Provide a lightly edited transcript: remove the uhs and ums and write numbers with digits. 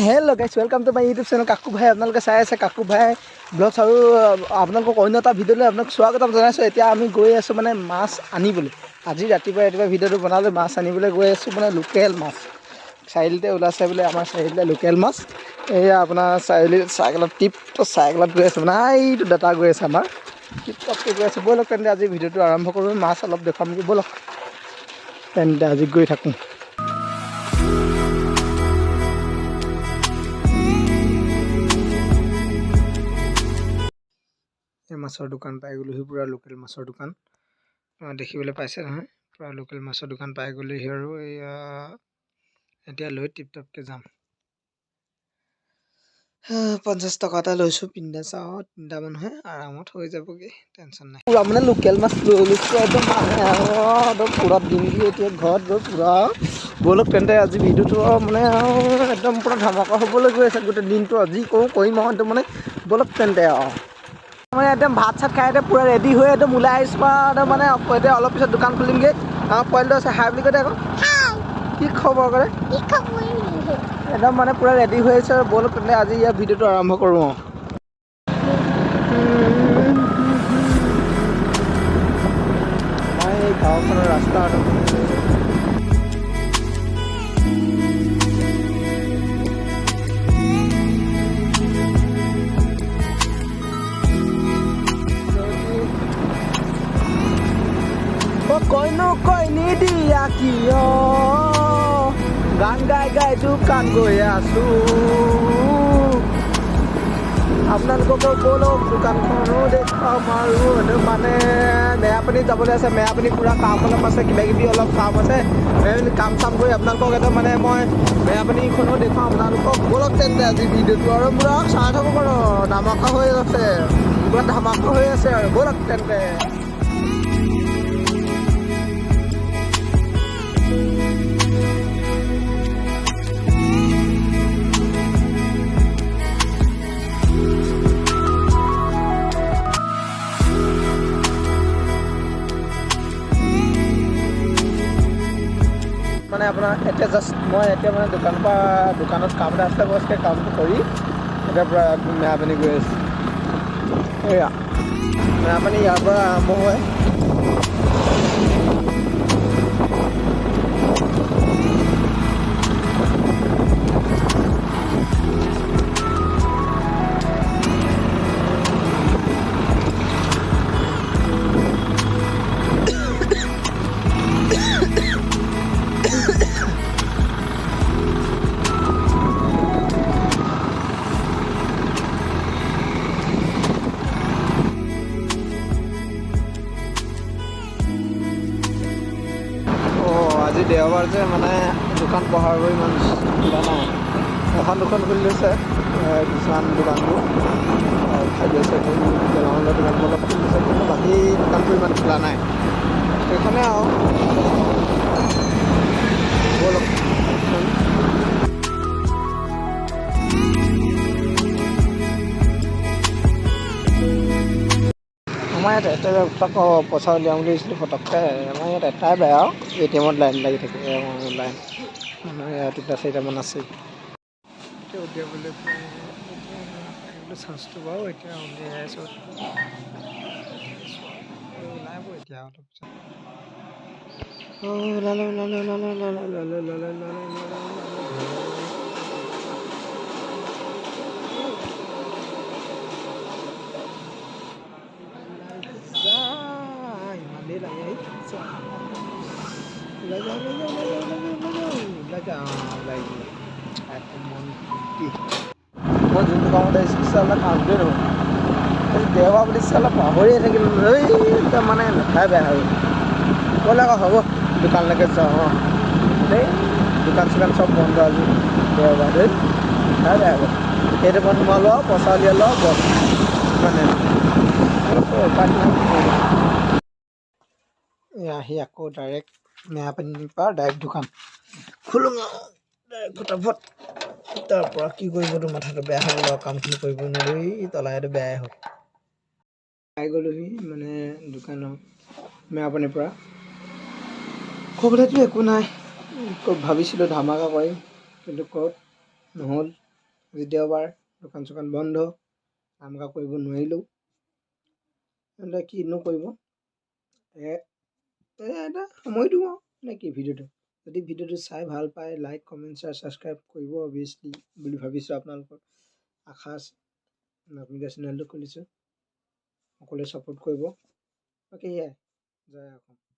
Hello guys, welcome to my YouTube channel Kaku ভাই। আপোনালোকে চাই আছে কাকু ভাই ব্লগছ আৰু আপোনালোকক অন্য এটা ভিডিঅ'লৈ আপোনাক স্বাগতম জনাইছোঁ। এতিয়া আমি গৈ আছোঁ মানে মাছ আনিবলৈ। আজি ৰাতিপুৱা ৰাতিপুৱা ভিডিঅ'টো বনালোঁ, মাছ আনিবলৈ গৈ আছোঁ, মানে লোকেল মাছ চাৰিআলিতে ওলাইছে বোলে। আমাৰ চাৰিআলিতে লোকেল মাছ। এয়া আপোনাৰ চাৰিআলিত চাইকেলত টিপ চাইকেলত গৈ আছোঁ, মানে এইটো দাদা গৈ আছে আমাৰ টিপ টপকৈ গৈ আছোঁ। ব'লক তেন্তে আজি ভিডিঅ'টো আৰম্ভ কৰোঁ, মাছ অলপ দেখুৱামগৈ। ব'লক তেন্তে আজি গৈ থাকোঁ। মাছৰ দোকান পাই গ'লোহি, পূৰা লোকেল মাছৰ দোকান দেখিবলৈ পাইছে নহয়, পূৰা লোকেল মাছৰ দোকান পাই গ'লোহি। আৰু এয়া এতিয়া লৈ টিপ টপকৈ যাম। 50 টকা এটা লৈছোঁ, তিনিটা চাওঁ, তিনিটা মানুহে আৰামত হৈ যাবগৈ, টেনশ্যন নাই। পূৰা মানে লোকেল মাছ লৈ লৈছোঁ একদম, মানে একদম পূৰা দিনগৈ এতিয়া ঘৰত গৈ পূৰা। ব'লক তেন্তে আজি ভিডিঅ'টো মানে একদম পূৰা ধামাকা হ'বলৈ গৈ আছে গোটেই দিনটো। আজি কৰোঁ কৰিম আৰু একদম মানে ব'লক তেন্তে আৰু মানে একদম ভাত চাত খাই এতিয়া পূৰা ৰেডি হৈ একদম ওলাই আহিছোঁ একদম। মানে এতিয়া অলপ পিছত দোকান খুলিমগৈ। আমাৰ পোৱালিটো আছে, হাই বুলি কয় আকৌ, কি খবৰ কৰে একদম মানে পূৰা ৰেডি হৈ আছে। ব'লক তেন্তে আজি ইয়াৰ ভিডিঅ'টো আৰম্ভ কৰোঁ। মই এই গাঁওখনৰ ৰাস্তা কইনো কই নিদিয়া কিয়, গান গাই গাই দোকান গৈ আছো। আপোনালোককো ব'লক দোকানখনো দেখুৱাম। আৰু মানে মেৰাপানীত যাবলৈ আছে, মেৰাপানী পূৰা কাম অলপ আছে, কিবা কিবি অলপ কাম আছে। মেৰাপানী কাম চাম কৰি আপোনালোকক একদম মানে মই মেৰাপানীখনো দেখুৱাম আপোনালোকক। ব'লক তেন্তে আজি ভিডিঅ'টো আৰু পূৰা চাই থাকক, আৰু ধামাকা হৈ আছে, পূৰা ধামাকা হৈ আছে আৰু ব'লক তেন্তে। মানে আপোনাৰ এতিয়া জাষ্ট মই এতিয়া মানে দোকানৰ পৰা, দোকানত কাম এটা আছিলে, বছকৈ কামটো কৰি এতিয়া পূৰা মেৰাপানী গৈ আছোঁ। এয়া মেৰাপানী ইয়াৰ পৰা আৰম্ভ হয়। আজি দেওবাৰ যে মানে দোকান পোহাৰবোৰ ইমান খোলা নাই, এখন দুখন খুলি লৈছে কিছুমান দোকানবোৰ, খাদ্য গেলামালৰ দোকানবোৰ অলপ খুলি লৈছে, কিন্তু বাকী দোকানবোৰ ইমান খোলা নাই। সেইখনে আৰু ব'লক। আমাৰ ইয়াত এটা পইচা উলিয়াম বুলি ভাবিছিলোঁ ফটককৈ। আমাৰ ইয়াত এটাই বেয়া আৰু এ টি এমত লাইন লাগি থাকে, লাইন মানে তিনিটা চাৰিটামান আছেই। এতিয়া উলিয়াবলৈ চান্সটো বাৰু এতিয়া উলিয়াই আছোঁ, ওলাব এতিয়া অলপ পিছত। ওলালে ওলালে ওলালে ওলালে ওলালে ওলালে ওলালে ওলালে। মই যোনটো কামত আহিছিলোঁ চালা কামটোৱে নহ'ল। দেওবাৰ বুলি চালা পাহৰিয়ে থাকিলোঁ, এই একদম মানে মাথাই বেয়া হৈ গ'ল। ক'লে আকৌ হ'ব দোকানলৈকে যাওঁ। অঁ এই দোকান চোকান চব বন্ধ আজি দেওবাৰ, দেই মাথাই বেয়া হৈ গ'ল। সেইটো মই সোমালোঁ আৰু পইচা উলিয়ালোঁ আৰু বছ মানে আহি আকৌ ডাইৰেক্ট মেৰাপানীৰ পৰা ডাইৰেক্ট দোকান খোলোঁ ডাইৰেক্ট ফটাফট। তাৰ পৰা কি কৰিবতো মাথাটো বেয়া হৈ গ'ল আৰু কামখিনি কৰিব নোৱাৰি, তলাইটো বেয়াই হ'ল। পাই গ'লোহি মানে দোকানত মেৰাপানীৰ পৰা। ক'বলৈতো একো নাই, ভাবিছিলোঁ ধামাকা কৰিম কিন্তু ক'ত নহ'ল। আজি দেওবাৰ, দোকান চোকান বন্ধ, কাম কাম কৰিব নোৱাৰিলেও তেন্তে কিনো কৰিব। এটা সামৰি দিওঁ আৰু নে কি ভিডিঅ'টো। যদি ভিডিঅ'টো চাই ভাল পায়, লাইক, কমেণ্ট, শ্বেয়াৰ, ছাবস্ক্ৰাইব কৰিব অভিয়াছলি বুলি ভাবিছোঁ। আপোনালোকৰ আশা আছে, নতুনকৈ চেনেলটো খুলিছোঁ, সকলোৱে ছাপোৰ্ট কৰিব। বাকী সেয়াই, জয় অসম।